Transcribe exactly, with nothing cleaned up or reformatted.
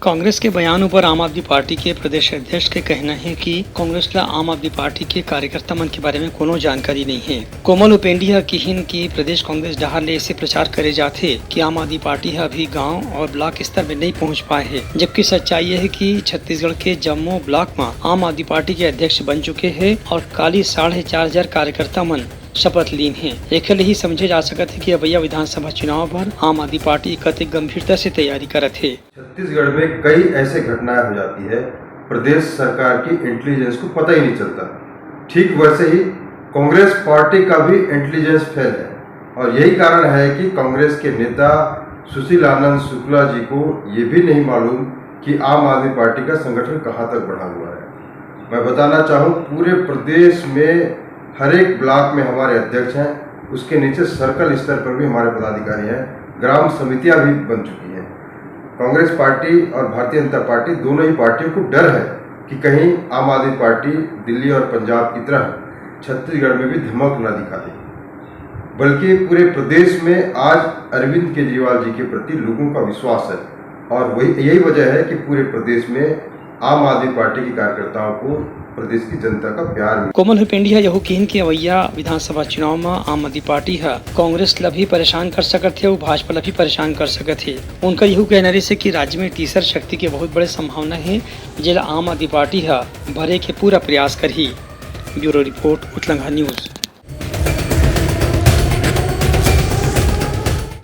कांग्रेस के बयान ऊपर आम आदमी पार्टी के प्रदेश अध्यक्ष के कहना हे कि कांग्रेस ला आम आदमी पार्टी के कार्यकर्ता मन के बारे में कोनो जानकारी नहीं हे। कोमल हुपेंडी ह किहिन कि प्रदेश कांग्रेस डहार ले ऐसे प्रचार करे जाथे कि आम आदमी पार्टी ह अभी गांव और ब्लॉक स्तर में नहीं पहुंच पाए हे, जबकि सच्चाई ये हे कि छत्तीसगढ़ के जम्मो ब्लॉक म आम आदमी पार्टी के अध्यक्ष बन चुके हे और काली साढ़े चार हजार कार्यकर्ता मन शपथ लीन हे। एखर ले ही समझे जा सकत हे कि अवइया विधानसभा चुनाव बर आम आदमी पार्टी कतेक गंभीरता से तैयारी करत हे। छत्तीसगढ़ में कई ऐसे घटनाएं हो जाती है, प्रदेश सरकार की इंटेलिजेंस को पता ही नहीं चलता। ठीक वैसे ही कांग्रेस पार्टी का भी इंटेलिजेंस फेल है और यही कारण है कि कांग्रेस के नेता सुशील आनंद शुक्ला जी को ये भी नहीं मालूम कि आम आदमी पार्टी का संगठन कहाँ तक बढ़ा हुआ है। मैं बताना चाहूँ, पूरे प्रदेश में हर एक ब्लॉक में हमारे अध्यक्ष हैं, उसके नीचे सर्कल स्तर पर भी हमारे पदाधिकारी हैं, ग्राम समितियां भी बन चुकी हैं। कांग्रेस पार्टी और भारतीय जनता पार्टी, दोनों ही पार्टियों को डर है कि कहीं आम आदमी पार्टी दिल्ली और पंजाब की तरह छत्तीसगढ़ में भी धमक ना दिखा दे, बल्कि पूरे प्रदेश में आज अरविंद केजरीवाल जी के प्रति लोगों का विश्वास है और वही, यही वजह है कि पूरे प्रदेश में आम आदमी पार्टी के कार्यकर्ताओं को प्रदेश की जनता का प्यार मिला। कोमल हुपेंडी ह यहू किहिन कि अवइया विधानसभा चुनाव म आम आदमी पार्टी ह कांग्रेस ल भी परेशान कर सकत हे अउ भाजपा ल भी परेशान कर सकत हे। उनका यहू कहना रहिस हे कि राज्य में तीसर शक्ति के बहुत बड़े संभावना हे, जेला आम आदमी पार्टी ह भरे के पूरा प्रयास करही। Bureau report, Utlangha news.